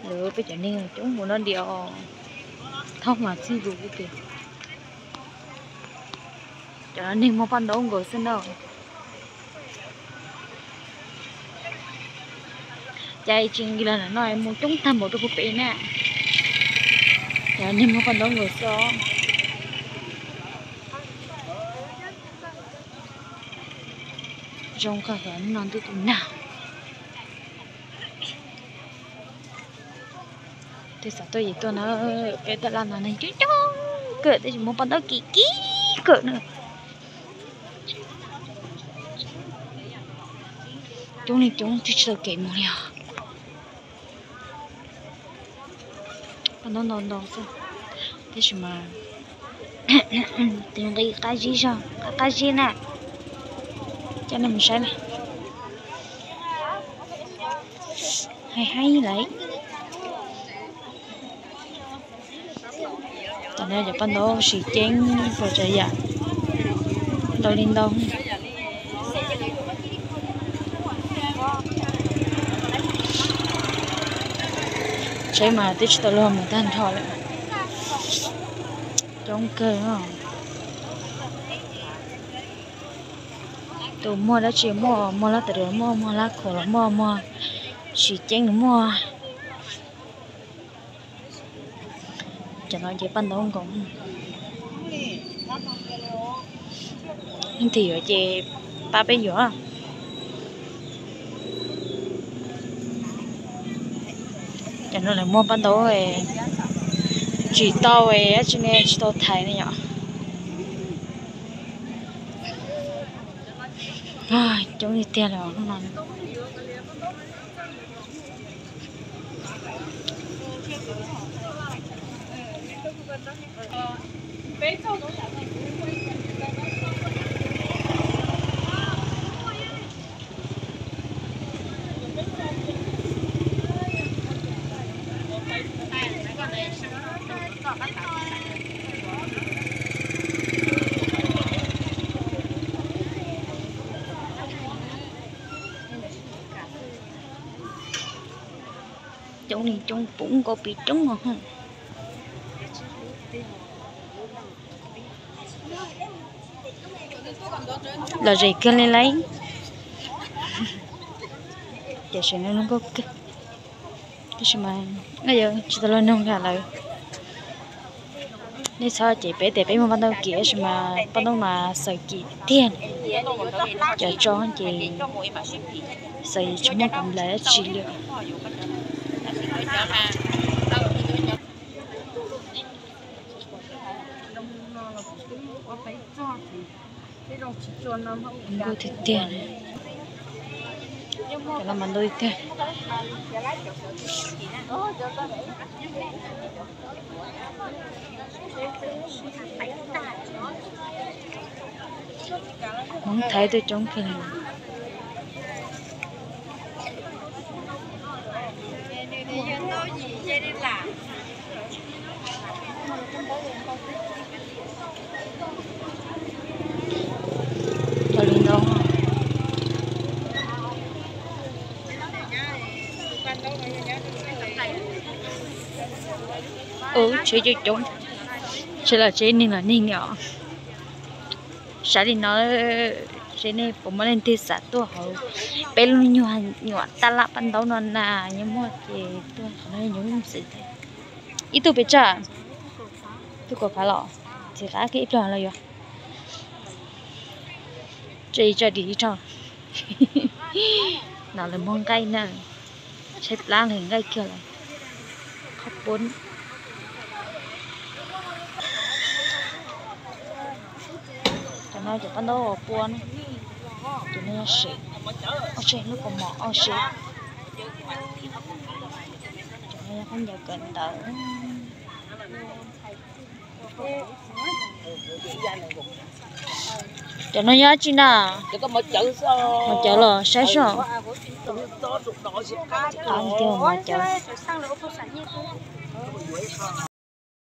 Lawv peb cov neeg coob mus no diam os, thoob mas txij zus tiag. Cov neeg muag paj ntaub nkaus xwb na. Cas tsis nqis los ntawm no mus coob tag npaum rau puag pem na. Cov neeg muag paj ntaub nkaus xwb os. Zoo kawg, hnub no ntuj tu nag. Tej xav tuaj ces tuaj na, peb taj laj no neeg coob coob kawg tab sis muag paj ntaub kim kim kawg na. Coob li coob twb tsis tau kev mus li os. Paj ntaub ntau ntau xwb, tab sis mas tus nqi qab zib zog, qab qab zib na. Coj nej mus saib na. Haib haib lawm. Tam no cov paj ntaub siv ceeb los tsav yam ntau li ntau. Tsheb mas twb tsis tau luag mus tag nrho lawm. Coob kawg. Tus muag dab tsi muaj, muag lab tas los muaj, muag lab khuam los muaj, muag siv ceeb los muaj. Cov no ces paj ntaub nkaus. Leej twg yuav ces pab peb yuav. Cov no lawv muag paj ntaub tsis tau dab tsi ne, tsis tau thaiv ne yom. Coob li tiag los hnub no. Coob li coob, puv nkaus pim roob os. Lom zem kawg li lauj. Cov seem no zoo nkauj kawg. Tab sis mas yog tsis tau luag nug li lawm. Nej txhob cem peb tias peb muag paj ntaub kim, tab sis mas paj ntaub mas xaws kim tiag. Cov tso ces xaws tsis muaj kam nplais dab tsi li. Nkauj tiag tiag. Cov no mas ntau tiag. Hmoob Thaib tuaj coob kawg li. Cov li ntau. Ub, tsheb coob coob, tsheb los tsheb, neeg los neeg os. Saib li no, seb nej puas muaj leej twg xav tuaj hauv peb lub nyuag nyuam taj laj paj ntaub no na, yog muaj ces tuaj qhov no nyuam xwb. Ib tug pes tsawg? Tug kaum phav los, txiv qab kiag ib pliag los yuav. Tso ib tso dim ib tso. No lawv muag nqaij na, tshaib plab li nqaij kiag lawm. Qhob poob. Cov no cov paj ntaub uas pua na, cov no yog sev, ob tse lub kaus mom ob sev. Cov no yog khaub ncaws kawm ntawv. Cov no yog dab tsi na? Mos cawv los saib soj. Qab tiag mos cawv.